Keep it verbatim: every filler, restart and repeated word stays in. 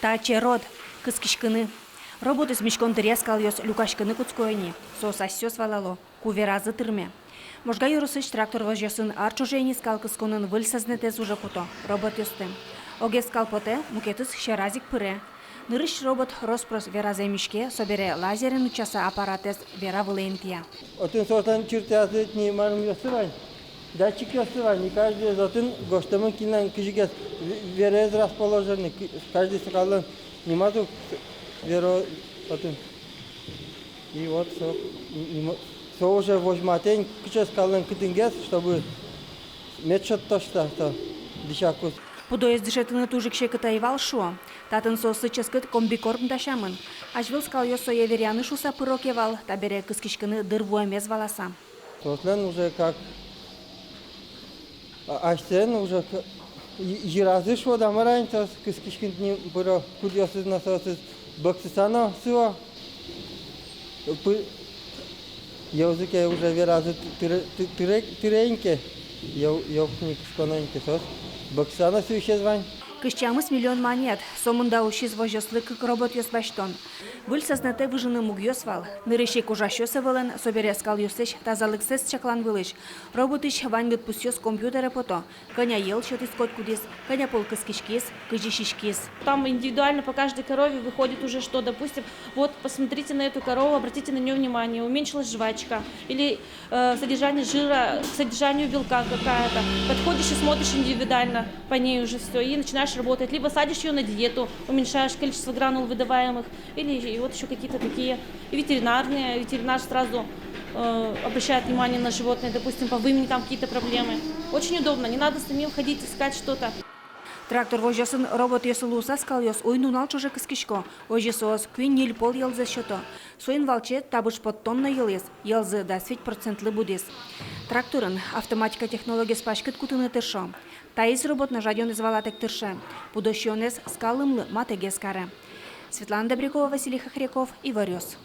Та черод кыскиськыны. Роботэз миськон дыръя скалъёс люкаськыны кутско ини. Соос асьсэос валало, ку веразы тырме. Можга ёросысь трактор возёсын ар ӵоже ини скал кысконын выль сӧзнэтэз уже куто, роботъёсты. Огез скал потэ, мукетыз сьӧраз ик пыре. Нырысь робот рос-прос веразэ миське, собере лазерен утчаса аппаратэз вера вылэ интыя. Отын соослэн чыртыязы тӥни марымъёссы вань, датчикъёссы вань, и каждыез отын гожтэмын, кинлэн кызьыгес ве-, вераез расположены, ки-, каждый скаллэн нимаз ук вера отын. И вот со, м, м, со уже возьматэ ини, кыӵе скаллэн кытынгес, чтобы мед шедьтоз шуса со дӥсякуз. Пудоез дышетыны туж ик секыт ӧй вал, шуо. Татын соослы ческыт комбикорм дасямын. Азьвыл скалъёс сое веръяны шуса пыро ке вал, табере кыскиськыны дыр вуэмез валаса. Соослэн уже как, а, асьсэлэн уже к-, йы-, йыразы, шуод-а, мар-а, ини соос кыскиськыны тӥни пыро, кудъёсыз но соосыз бӧксыса но сыло. Пы-, йӧлзы ке уже веразы ты-, тыре-, ты-, тыре-, тыре ини ке, йӧл, йӧл кытын кысконо ини ке, соос бӧксыса но сылӥсез вань. Кызь тямыс миллион манет, сомында усиз возёслы кык роботъёс басьтон. Выль сӧзнэтэ выжыны мугъёс вал. Нырысь ик ужасьёс ӧвӧлэн, собере скалъёслэсь тазалыксэс чаклан вылысь. Роботысь ваньмыз пусъёс компьютере пото. Кӧня йӧл сётӥз котькудӥз, кӧня пол кыскиськиз, кызьы сиськиз. Там индивидуально по каждой корове выходит уже, что, допустим, вот посмотрите на эту корову, обратите на неё внимание, уменьшилась жвачка или, э, содержание жира, к содержанию белка какая-то. Подходишь и смотришь индивидуально по ней уже всё, и начинаешь работать. Либо садишь её на диету, уменьшаешь количество гранул выдаваемых, или и вот ещё какие-то такие и ветеринарные. Ветеринар сразу, э, обращает внимание на животное, допустим, по вымени там какие-то проблемы. Очень удобно, не надо самим ходить искать что-то. Трактор возёсын роботъёс луыса скалъёс уй-нунал ӵоже кыскисько, озьы соос куинь-ньыль пол йӧлзэс сёто. Соин валче табыш поттон но йылӥз, йӧлзы дас вить процентлы будӥз. Тракторын автоматика технологиез паськыт кутыны тыршо. Таиз робот но жадёнэз валатэк тырше. Пудо сиёнэз скал ымлы матэгес каре. Светлана Добрякова, Василий Хохряков, Иворъёс.